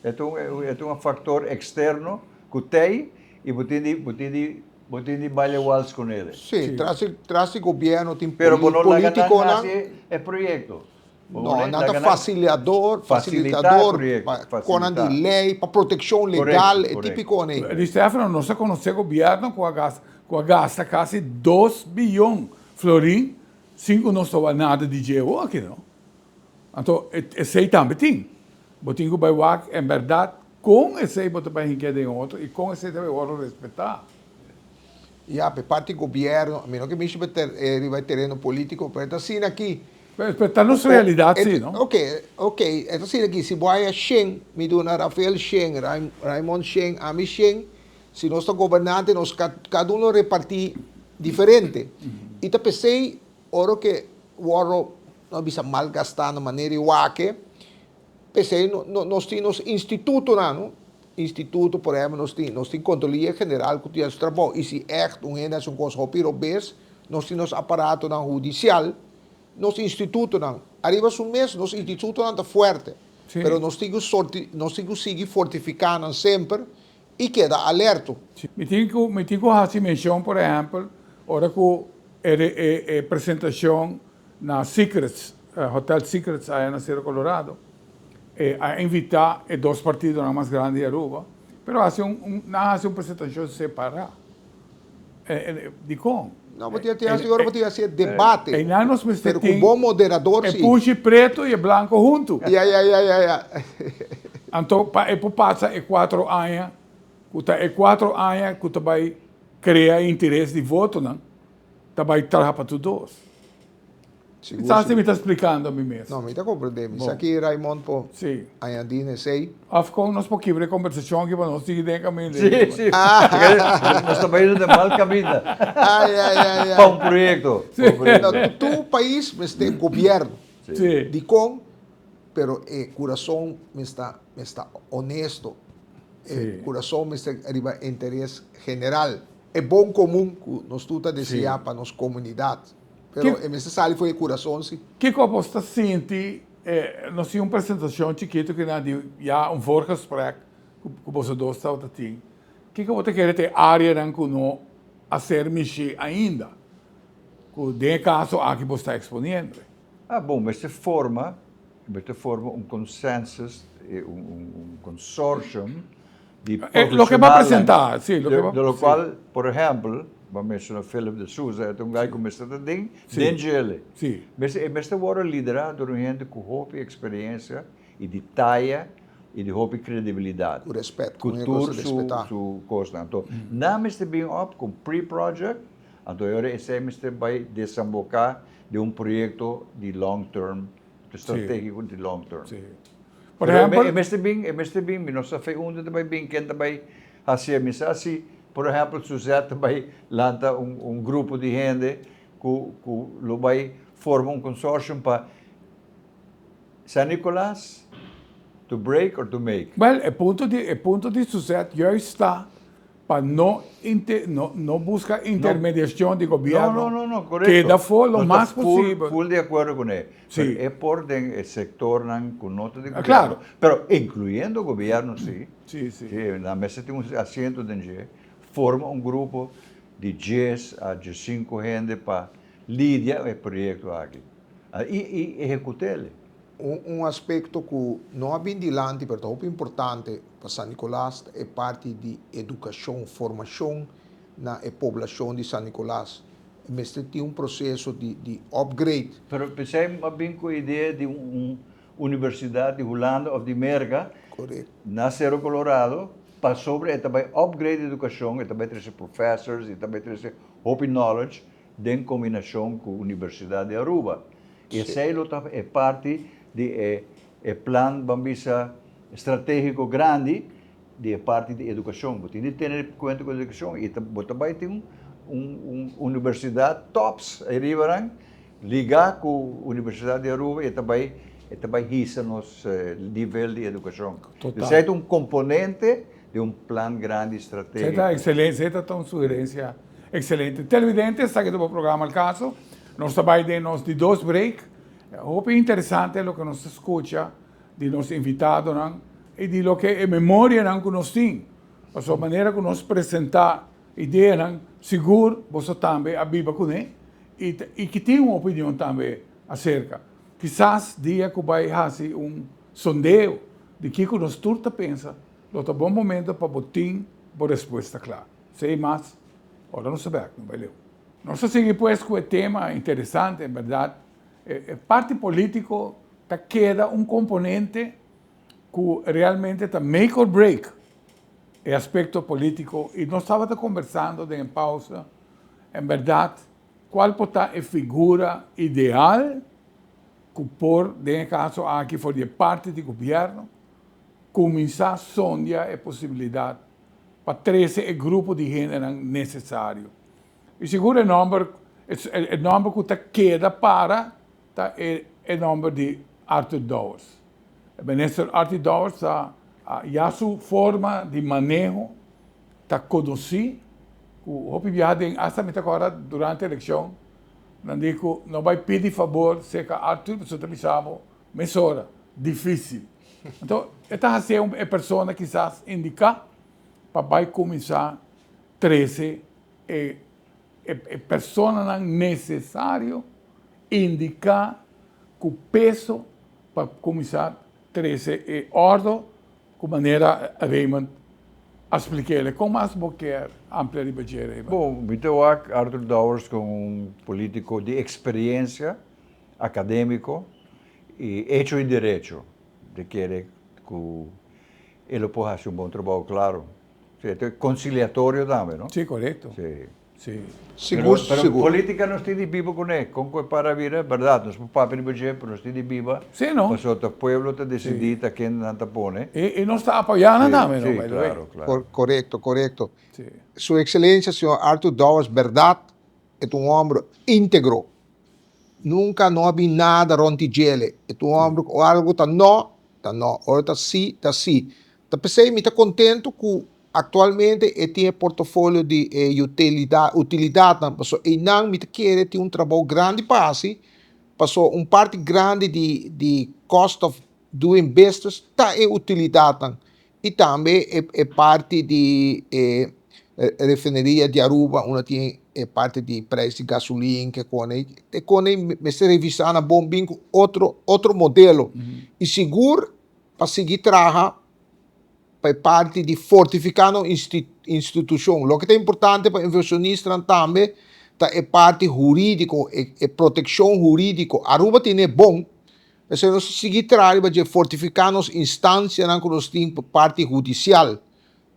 E ta un, e ta un faktor eksterno ku tei i bo tin di, bo tin di, bo tin di baila wals ku nele. Sí, tras di gobièrnu tin Pero bo no laga nan politikonan. hasi e proyekto. No, nan ta faciliador, facilitador pa konan di ley, pa proteccion legal, e tipico nei. Di Stefano, nos a conoce gobierno cu a gasta, cu a gasta casi dos biyon florin sin cu nos ta wak nada di dje awor aki no. Anto esey tambe tin. Bo tin cu bay wak en berdad con esey bo ta bay hinca den otro y con esey ta bay wordo respeta. Ya, pe parti gobierno, mi no ke mishi pa riba e tereno politico, pero e ta asina aki. Pero ta nos realidad si, no? Ok, ok, e ta asina aki, si bo haya shen, mi duna Rafael shen, Raymond shen, ami shen, si nos ta gobernante nos cada uno reparti diferente. Y ta pesey ora ke worde, no a bisa malgasta na manera di wak, P'esei nos tin nos institutonan, no? Instituto, por ehempel, nos tin, nos tin Kontrolia General ku tin su trabou. I si ègt un hende hasi un kos hopi robes, nos tin nos aparatonan hudisial, nos institutonan. Ariba su mes nos institutonan ta fuerte, pero nos tin ku sorti, nos tin ku sigui fortifiká nan semper i keda alerto. Mi tin ku, mi tin ku hasi menshon, por ehempel, ora ku e e e presentashon Na Secrets, Hotel Secrets aya na Cerro Colorado, e a invita e dos partidonan mas grandi di Aruba, pero a haci un, nan a haci un presentacion separa. Dicon? No, bo tin haci ora bo tin haci e debate. Einan nos mester tin. Pero cu bon moderador si. E pushi preto y e blanco hunto. Ya, ya, ya, ya, ya. Anto pa e por pasa e cuatro aña, cu ta e cuatro aña cu ta bay crea interes di votonan, ta bai traha pa tur dos. Sigur, Sa si sigur. mi ta splikando mi mes. No, mi ta komprendé. Mi Bon. sa ki Raymond por Sí. añadí na esei. Of kon nos por kibra e kombersashon aki pa nos sigui den e kaminda Sí, ei. sí. Porque nos ta bayendo den mal kaminda. Ai, ai, ai, ai. Pa un proyekto. Pa un proyekto. No, tur pais mester gobièrnu. Sí. Dikon? Pero e kurason mester mester honesto. E Sí. kurason mester riba interes general. E bon komun ku nos tur ta deseá pa nos komunidat. Pero e mester sali for e kurason si. Kiko bo ta sinti, nos tin un presentashon chikitu ku nan di ya un voorgesprek ku boso dos tabata tin. Kiko bo ta kere ta e areanan ku no a ser mishí ainda, ku den e kaso aki bo sta eksponiendo? Ah, bon, mester forma, mester forma un consensus, un consortium di Loke bo a presenta, si. De lo cual, por ehempel, bo a menciona Philip de Souza, e ta un guy cu mester ta den, den djele. Mester, e mester worde lidera door un hende cu hopi experiencia y di taya y di hopi credibilidad. Cu respet, Cu tur su, su cosnan. Anto, nan mester bin op cu un pre-project, anto e ora esey mester bay desemboca den un proyecto di long term, strategico di long term. Por ehempel. E mester bin, e mester bin, mi no sa fe unda ta bai bin, ken ta bai hacié. Mi sa si, por ehempel, Suzette ta bai lanta un, un grupo di hende cu, cu lo bai forma un consortium pa San Nicolas to break or to make. Wel, e punto di, e punto di Suzette juist ta Pa no inte no no busca intermediacion di gobierno. No, no, no, no, correcto. Keda for lo Nos ta mas full, posibel. full di acuerdo cu ne. Sí. Pero e por den e sectornan cu no ta di Ah, gobierno. claro. Pero incluyendo gobierno, sí. Sí, sí. Sí, nan mester tin un asiento den dje. Forma un grupo di djes a djescinco hende pa. lidia e proyekto aki i i ehekut'el. Un aspekto ku no a bin dilanti pero ta hopi importante pa San Nicolas ta e parti di edukashon, formashon na e poblashon di San Nicolas. Mester tin un proseso di di upgrade. Pero p'esei a bin ku e idea di un universidat di Hulanda òf di Merka na Cerro Colorado pasobra e ta bai upgrade edukashon, e ta bai trese professors, e ta bai trese hopi knowledge den kombinashon ku Universidat di Aruba. I esei lo ta e parti di e e plan ban bisa stratégiko grandi di e parti di edukashon. Bo tin di tene kuenta ku edukashon i ta bo ta bai tin un un universidat tops ariba nan ligá ku Universidat di Aruba i e ta bai e ta bai hisa nos nivel di edukashon. Total. Esei ta un komponente di un plan grandi Esei stratégiko. ta ekselente, esei ta un sugerensia ekselente. Televidente, esaki ta bo programa Al Caso. Nos ta bai den nos di dos break. Hopi interesante loke nos ta skucha di nos invitadonan i di loke e memorianan ku nos tin. Pasobra manera ku nos presentá ideanan, sigur boso tambe a biba kuné i i ki tin un opinion tambe aserka. Kisas dia ku bai hasi un sondeo di kiko nos tur ta pensa, lo ta bon momento pa bo tin bo respuesta kla. Esei mas, ora nos ta bèk, no bai leu. Nos ta sigui pues ku e tema interesante, en bèrdat E parti politico ta keda un componente cu realmente ta make or break e aspecto politico y nos tabata conversando den e pausa en berdad cual por ta e figura ideal cu por den e caso aki for di e parti di gobierno cuminsa sondia e posibilidad pa trece e grupo di hendenan necesario. I sigur e nòmber, e nòmber ku ta keda para ta e e nòmber di Arthur Dowers. E minister Arthur Dowers ta ya su forma di maneho ta konosí ku hopi biaha den asta mi ta kòrda durante elekshon nan di ku no bai pidi fabor serka Arthur pasobra ta bisa bo mesora difísil. Anto e ta hasié un e persona kisas indiká pa bai kuminsá trese e e personanan nesesario indiká ku peso pa kuminsá trese e òrdo ku manera Raymond a splik'é. Kon mas bo kier amplia riba dje, Raymond? Bon, mi ta wak Arthur Dowers komo un polítiko di eksperensia akadémiko i echo i derecho. Mi ta kere ku e lo por hasi un bon trabou, klaro. Sí, e ta conciliatorio tambe, no? Sí, corecto. Sí. Sí. Sigur, pero, pero sigur. Politica nos tin di biba kuné. Kon ku e para bira, berdad, nos por papia riba dje, pero nos tin di biba. Sí, no? Pasobra ta pueblo ta decidí ta ken nan ta pone. I, i nos ta apoyá nan tambe, no? Sí, By the way. claro, claro. Corecto, corecto. Sí. Su Excelencia, señor Arthur Dowers, berdad, e ta un homber integro. Nunca no a bin nada rond di djele. E ta un homber cu ora algo ta no, ta no. Ora ta si, ta si. Ta p'esei mi ta contento cu actualmente e tin e portofolio di e utilidadnan, pasobra einan mi ta kere tin un trabou grandi pa haci, pasobra un parti grandi di di cost of doing business ta e utilidadnan y tambe e e parti di e refineria di Aruba unda tin e parti di prijs di gasolin ke kone, e kone mester revisa nan bon bin cu otro otro modelo y sigur pa sigui traha pa e parti di fortifiká nos institushon. Loke ta importante pa invershonistanan tambe ta e parti hurídiko, e protekshon hurídiko. Aruba tene bon, p'esei nos ta sigui traha riba dje fortifiká nos instansianan ku nos tin pa parti hudisial.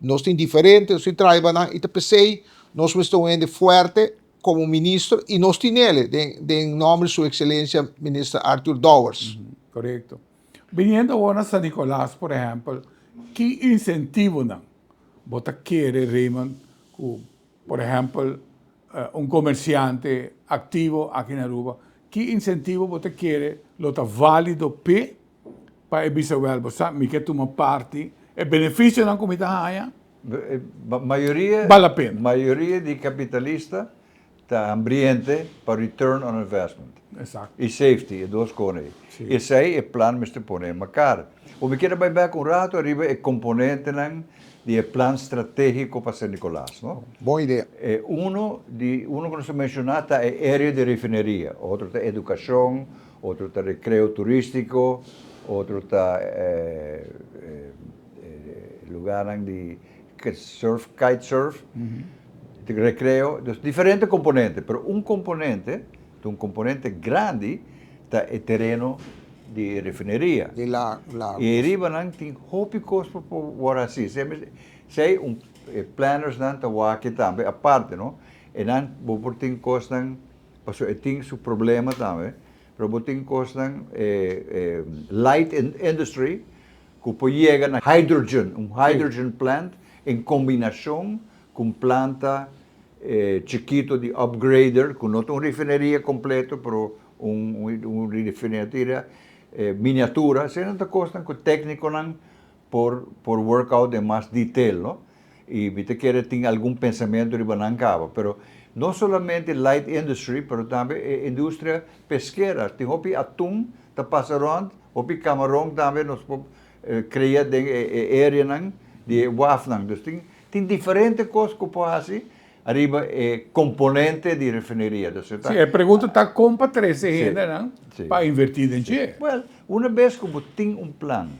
Nos tin diferente, nos tin traha riba nan i ta p'esei nos mester un hende fuerte komo minister i nos tinele den nòmber di su ekselensia Minister Arthur Dowers. Korekto. Biniendo awor na San Nicolas, por ehempel, ki insentivonan bo ta kere, Raymond, ku, por ehempel, un komersiante aktivo aki na Aruba, ki insentivo bo ta kere lo ta válido p'e pa e bisa, wèl, bo sa, mi ke tuma parti, e benefisionan ku mi ta haña, Mayoria, bal la pena. Mayoria di kapitalista. ta hambriente pa return on investment. Exacto. Y safety, e dos cosnan ey. Sí. Esey e plan mester pone en mekaar. Bo mi kier bay bek un rato ariba e componentenan di e plan strategico pa San Nicolas, no? Bon idea. E uno di, uno cu nos a menciona ta e area di refineria, otro ta educacion, otro ta recreo turistico, otro ta lugarnan di surf, kite surf, recreo, dus diferente componente, pero un componente, ta un componente grandi, ta e tereno di refineria. Di la, la. Y riba nan tin hopi cos pa por word haci. Esey un e planners nan ta wak tambe aparte, no? E nan bo por tin cosnan, pasobra e tin su problema tambe, pero bo tin cosnan light industry cu por yega na hydrogen, un hydrogen plant en combinacion cu un planta chikito di upgrader, cu no ta un refineria completo, pero un refineria miniatura. Esey ta cosnan cu tecniconan por por work out den mas detail, no? Y mi ta kere tin algun pensamento riba nan caba, pero no solamente light industry, pero tambe e industria pesquera. Tin hopi atun ta pasa rond, hopi camaron tambe nos por crea den e areanan di e wafnan. Dus tin tin diferente cos cu por haci ariba e componente di refineria. Dus e ta. Sí, e pregunta ta con pa trece hendenan pa inverti den dje. Well, una bes cu bo tin un plan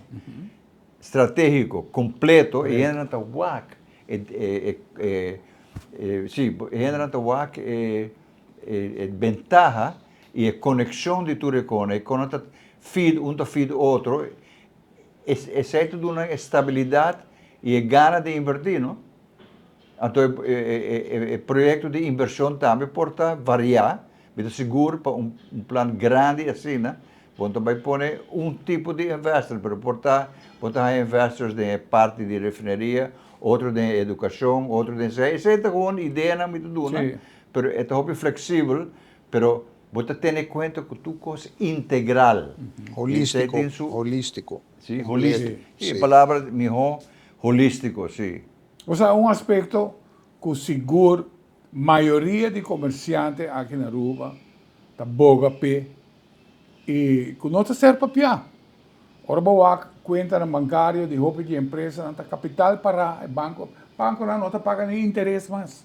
strategico completo, e hendenan ta wak e e e si, e hendenan ta wak e e bentaha y e conexion di tur e cona, e cona ta feed, un ta feed otro, esey ta duna e stabilidad y e gana di inverti, no? Anto e proyecto di inversion tambe por ta varia, mi ta sigur pa un plan grandi asina bo no ta bay pone un tipo di investor, pero por ta bo ta haya investors den e parti di refineria, otro den e educacion, otro den esey, esey ta gewoon ideanan mi ta duna, pero e ta hopi flexibel, pero bo ta tene cuenta cu tur cos integral. Holistico, holistico. Si, holistico, si, e palabra miho holistico, si. Osea un aspekto ku sigur mayoria di komersiante aki na Aruba ta boga p'e i ku no ta ser papiá. Ora bo wak kuentanan bankario di hopi di e empresanan ta kapital pará, e banko, bankonan no ta paga ni interes mas.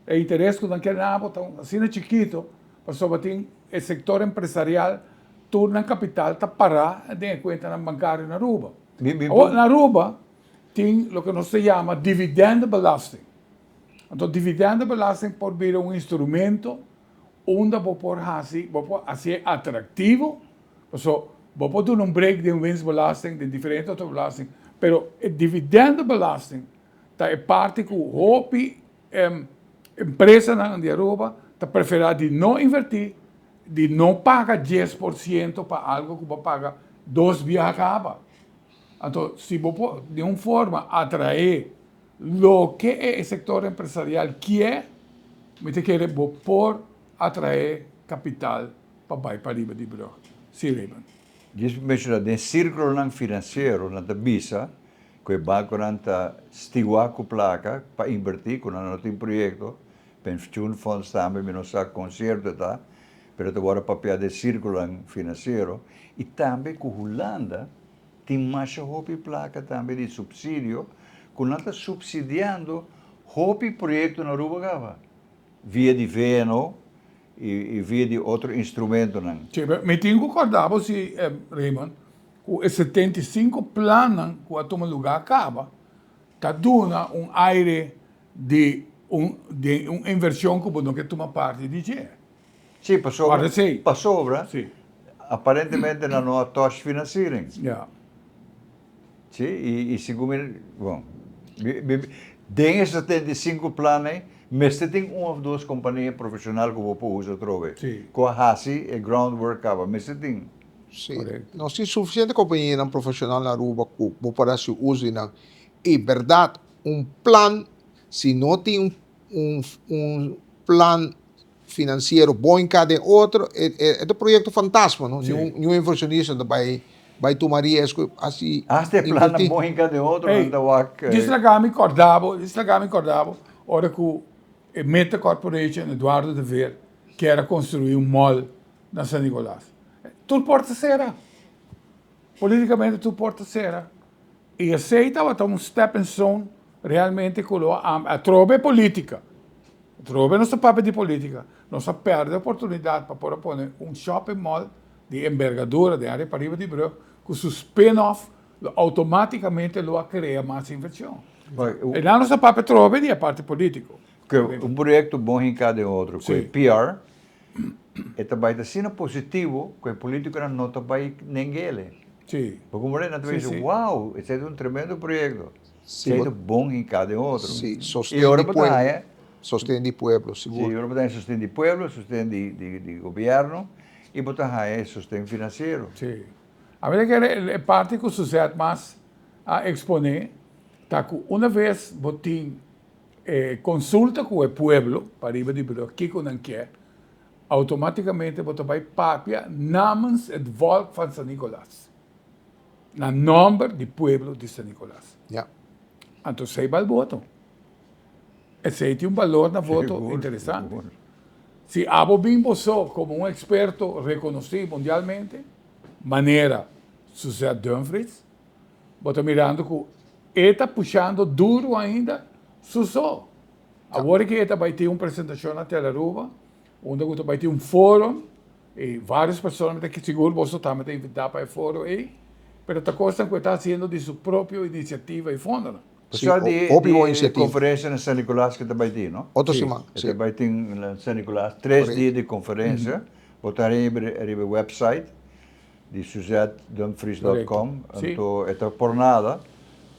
E interes ku nan kier na bo ta asina chikito pasobra tin e sektor empresarial tur nan kapital ta pará den e kuentanan bankario na Aruba. Awor na Aruba tin loke nos ta yama dividendebelasting. Anto dividendebelasting por bira un instrumento unda bo por hasi, bo por hasié atractivo, paso bo por duna un break den winstbelasting, den diferente otro belasting, pero e dividendebelasting ta e parti ku hopi empresanan di Aruba ta prefera di no inverti, di no paga 10% pa algo ku bo a paga dos biaha kaba. Anto, si bo por di un forma atraé loke e sektor empresarial kier, mi ta kere bo por atraé kapital pa bai pariba di brug. Sí, Raymond. Djis mi menshoná, den sírkulonan finansiero nan ta bisa ku e bankonan ta stiwá ku plaka pa invertí, ku nan no tin proyekto, pensioenfonds tambe mi no sa kon sierto e ta, pero ta wòrdu papiá den sírkulonan finansiero, i tambe ku Hulanda tin masha hopi plaka tambe di supsidio ku nan ta supsidiando hopi proyekto na Aruba kaba via di VNO i via di otro instrumentonan. Sí, mi tin ku kòrda bo si, Raymond, ku e 75 plannan ku a tuma lugá kaba ta duna un aire di un di un invershon ku bo no ke tuma parti di dje. Sí, pasobra, pasobra aparentemente nan no a touch financiering. Ja. Sí, i, i segun mi, bon, mi, mi, den e 75 plan ei, mester tin un of dos kompania profeshonal ku bo por usa atrobe. Sí. Ku a hasi e groundwork kaba, mester tin. Sí. Korekto. Nos tin sufisiente kompanianan profeshonal na Aruba ku bo por hasi uso di nan. I bèrdat, un plan, si no tin un, un plan finansiero bon hinká den otro, e e ta proyekto fantasma, no? Sí. Niun niun invershonista ta bai bai tuma riesgo hasi Hasta e plannan invertí. bon hinká den otro, Ey, nan ta wak. djis laga mi kòrda bo, djis laga mi kòrda bo, ora ku. E Meta Corporation, Eduardo de Veer, kier a construi un mall na San Nicolas. Tur porta cera. Politicamente tur porta cera. Y esey tabata un stepping stone realmente cu lo a atrobe politica. Atrobe nos ta papia di politica. Nos a perde oportunidad pa por a pone un shopping mall di embergadura den area pariba di brug cu su spin-off lo automaticamente lo a crea mas inversion. E nan nos ta papia atrobe di e parti politico. Un proyecto bon hinca den otro cu e PR e ta bai ta asina positivo cu e politiconan no ta bai nengele. Sí. Bo comprende? Nan ta bai Sí, bisa, sí. wow, esei ta un tremendo proyecto. Sí, Esei bo- ta bon hinca den otro. Sí, Y sosten ora di bo ta pueblo. haya, Sosten di pueblo, sí, sigur. ora bo ta haya sosten di pueblo, sosten di, di, di gobierno y bo ta haya e sosten financiero. Sí. A mi ta kere e parti cu Suzette mas a expone ta cu una vez bo tin E konsulta ku e pueblo pariba di brug kiko nan ke, outomatikamente bo ta bai papia namens het volk van San Nicolas, na nomber di pueblo di San Nicolas. Ja. Anto esei bal voto. Esei tin un balor na voto Sigur, interesante. sigur. Si abo bin bo so komo un eksperto rekonosí mundialmente, manera Suzette Dumfries, Bo ta mirando cu e ta pushando duro ainda su so. Awor ki e ta bay tin un presentacion na Telearuba, unda cu ta bay tin un forum y varios persona mi ta sigur boso tambe ta invita pa e foro ey, pero ta cosnan cu e ta haciendo di su propio iniciativa y fondonan. Sí, Pasá di hopi bon di iniciativa. conferencia na San Nicolas cu ta bay tin, no? Otro Sí. siman, E sí. ta bay tin na San Nicolas tres Correcto. dia di conferencia. Bo ta riba riba e website. di suzettedumfries.com, Sí. anto e ta por nada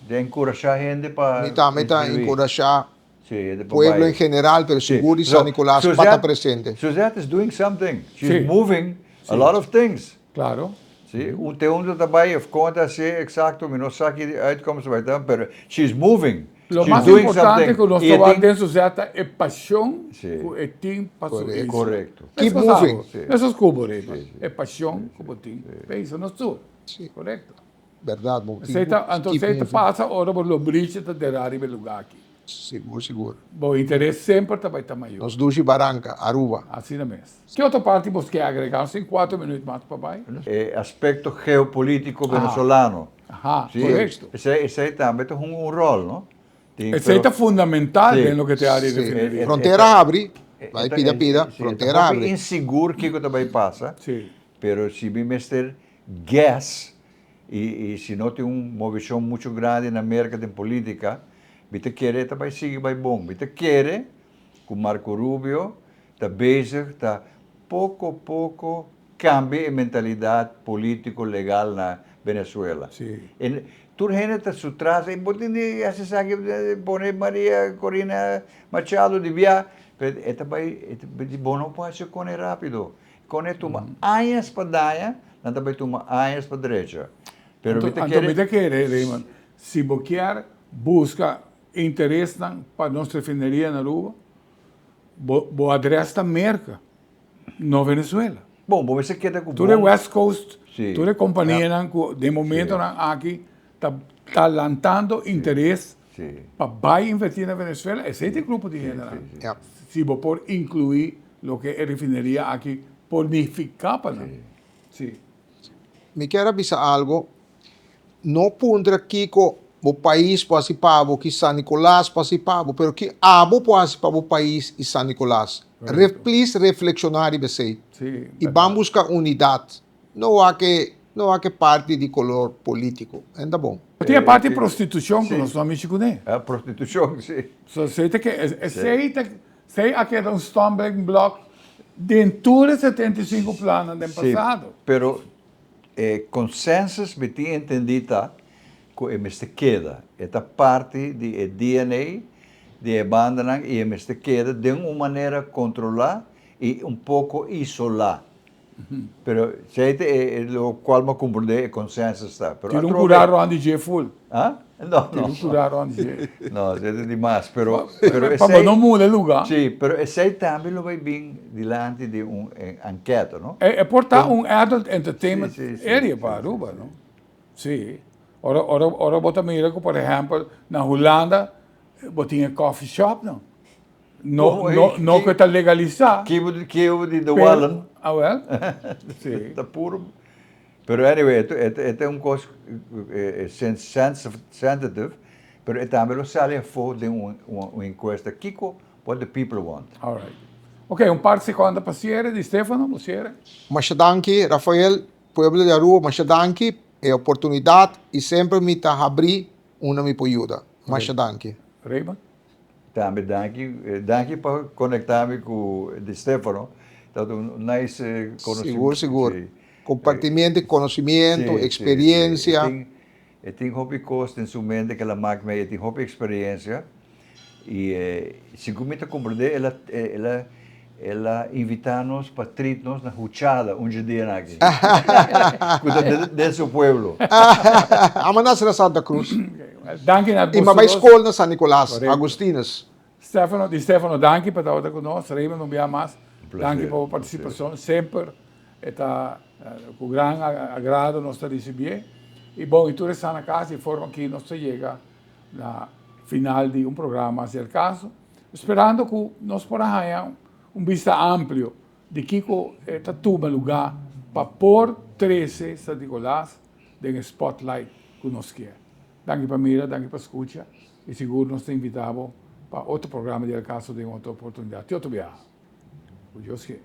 di enkurashá hende pa Mi tambe ta inscribí. enkurashá Sí, hende pa pueblo bai. en general, pero Sí. sigur di So, San Nicolas pa ta Suzette, presente. Suzette is doing something. She's Sí. moving a lot of things. Claro. Sí, un te unda ta bai of kon ta hasié eksakto, mi no sa ki uitkomst ta bai ta, pero she's moving. Lo She's mas doing importante something. ku nos I ta e wak tin den Suzette ta e pashon Sí. ku e tin pa su Korekto. isla. Korekto. Keep Meskos abo, moving. Sí. Meskos ku bo, Rema. E pashon ku bo tin pa isla nos tur. Sí. Korekto. Berdad, bo tin Esei ku ta, anto keep esei ta moving. pasa ora bo lombrichi ta derá riba e lugá aki. Sigur, sigur. Bo interes semper ta bai ta mayor. Nos dushi baranka, Aruba. Asina mes. Ki otro parti bos ke agregá? Nos tin kuater minuut mas pa bai. E aspekto geopolítiko venezolano. Aha, Sí, korekto. esei, esei tambe ta hunga un ròl, no? Tin, Esei pero ta fundamental Sí. den loke te área Sí. refineria. Frontera habri, e bai ta pida pida, sí, e ta frontera hopi habri. insigur kiko ta bai pasa, Sí. pero si mi mester guess i i si no tin un movishon muchu grandi na Merka den politika, mi ta kere e ta bai sigui bai bon. Mi ta kere ku Marco Rubio ta bezig ta poko poko Cambia e mentalidad politico legal na Venezuela. Sí. En tur hende ta su tras e bo tin di haci esaki pone Maria Corina Machado di bia pero e ta bay e ta di bo no por haci cone rapido cone tuma añas pa daña nan ta bay tuma añas pa drecha pero mi ta Anto kere mi ta kere Raymond si bo kier busca interesnan pa nos refineria na Aruba bo bo adres ta Merca. No Venezuela. Bon, bo mester keda ku Tur e bon. West Coast, Sí. tur e kompanianan ku den momentonan aki ta ta lantando interes Sí. pa bai invertí na Venezuela, esei ta e grupo di hendenan. Sí, sí. Ja. Si bo por inkluí loke e refineria aki por nifiká pa nan. Sí. Mi kier a bisa algo, No puntra kiko bo pais por hasi pa bo, ki San Nicolas por hasi pa bo, pero ki abo por hasi pa bo pais i San Nicolas. Re, please reflekshoná riba esei. Sí, I ban buska unidat. No wak e, no wak e parti di kolor polítiko. En ta bon. Tin e parti prostitushon ku nos no a mishi kuné. Ah, prostitushon, sí. So esei ta ke, esei ta, esei a keda un stumbling block den tur e 75 plannan den pasado. Sí, pero E consensus mi tin entendi ta cu e mester keda. E ta parti di e DNA di e bandanan y e mester keda den un manera controla y un poco isola. Pero esey ta e lo cual mi a comprende e consensus ta. Pero Tira un atrobe. cura rond di dje full. Ah? No, Tira no. un cura rond di dje. No, esey ta di mas, pero, pero Pa bo esey. no muda e luga. Sí, pero esey tambe lo bay bin dilanti di un anketa, no? E por ta un adult entertainment Sí, sí, sí, area sí, pa sí, Aruba, no? Sí. Ora, ora, ora bo ta mira ku, por ehèmpel, na Hulanda bo tin e coffee shopnan. No, no, no ku ta legalisá. Kibo di de Wallen. Ah, wel. Si. Ta puro. Pero anyway, e ta un kos sensitive, pero e tambe lo sali afó den un enkuesta. Kiko what the people want. All right. Ok, un par sekonda pa siere. Di Stefano, bo siere. Masha danki, Rafael. Pueblo di Aruba, masha danki e oportunidat i semper mi ta habrí unda mi por yuda. Masha danki. Raymond? Tambe danki, danki pa conecta mi cu Di Stefano, tabata un nice conocimento. Sigur, sigur. Compartimiento di conocimiento, experiencia. E tin hopi cos den su mente cu el a mak mee, e tin hopi experiencia y segun mi ta comprende el a el a el a invita nos pa treat nos na huchada un dje dianan aki cu ta den su pueblo. Amo nace na Santa Cruz. Danki na Y mi a bay scol na San Nicolas, Agustinus. Stefano, di Stefano danki pa tabata cu nos. Raymond un bia mas danki pa bo participacion. Semper e ta cu gran agrado nos ta ricibié. Y bon, y tur esnan na cas di forma aki nos ta yega na final di un programa Hacia el Caso, sperando cu nos por a haya un bista amplio di kico ta tuma luga pa por trece San Nicolas den e spotlight cu nos kier. Danki pa mira, danki pa scucha y sigur nos ta invita bo pa otro programa di El Caso den otro oportunidad. Te otro biaha. Cu Dios kier.